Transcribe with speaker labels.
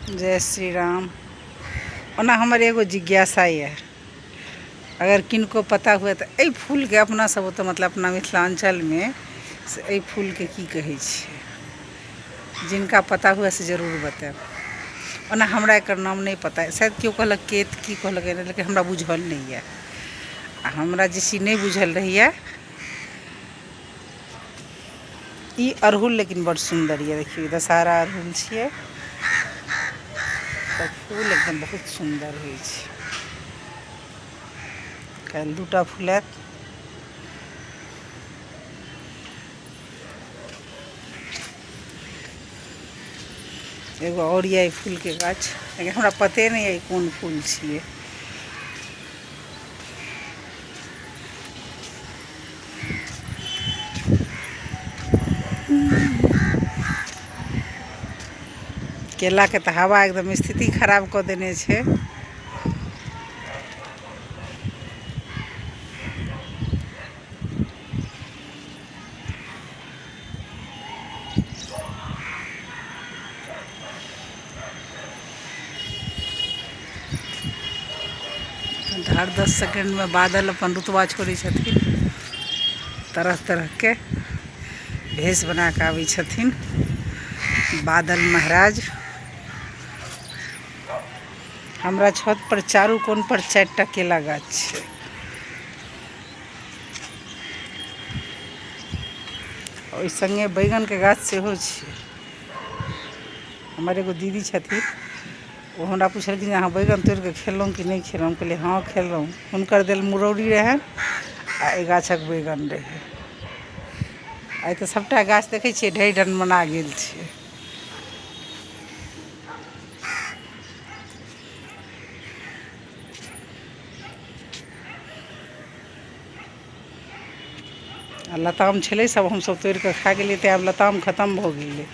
Speaker 1: जय श्री राम। ओना हमर एगो जिज्ञासा यऽ, अगर किनको पता हुए तऽ एहि फूलके अपना सब ओतऽ, मतलब अपना मिथिलाञ्चलमे से एहि फूलके की कहै छै? जिनका पता हुए से जरूर बतायब। ओना हमरा एकर नाम नहि पता यऽ। शायद केओ कहलक केतकी कहलक, लेकिन हमरा बुझल नहि यऽ। आ हमरा जे चीज नहि बुझल रहैए। ई अड़हुल लेकिन बड़ सुन्दर यऽ। देखियौ, दशहरा अड़हुल छियै तऽ फूल एकदम बहुत सुन्दर होइ छै। काल्हि दूटा फुलायत। एगो आओर यऽ एहि फूलके गाछ, लेकिन हमरा पते नहि यऽ कोन फूल छियै। केलाके तऽ हवा एकदम स्थिति खराब कऽ देने छै। हर 10 सेकेंडमे बादल अपन रुतबा छोड़ै छथिन, तरह तरहके भेष बना कऽ आबै छथिन बादल महाराज। हमरा छत पर चारू कोन पर चारिटा केला गाछ छै। ओहि सङ्गे बैगनके गाछ सेहो छै। हमर एगो दीदी छथिन, ओ हमरा पुछलखिन जे अहाँ बैगन तोड़ि कऽ खेलहुँ कि नहि खेलहुँ? हम कहलियै, हँ, खेलहुँ। हुनकर देल मुरौरी रहनि आ एहि गाछक बैगन रहै। आइ तऽ सभटा गाछ देखै छियै ढहि ढनमना गेल छै। आ लताम छलै, सभ हमसभ तोड़ि कऽ खा गेलियै, तेँ आब लताम खतम भऽ गेलै।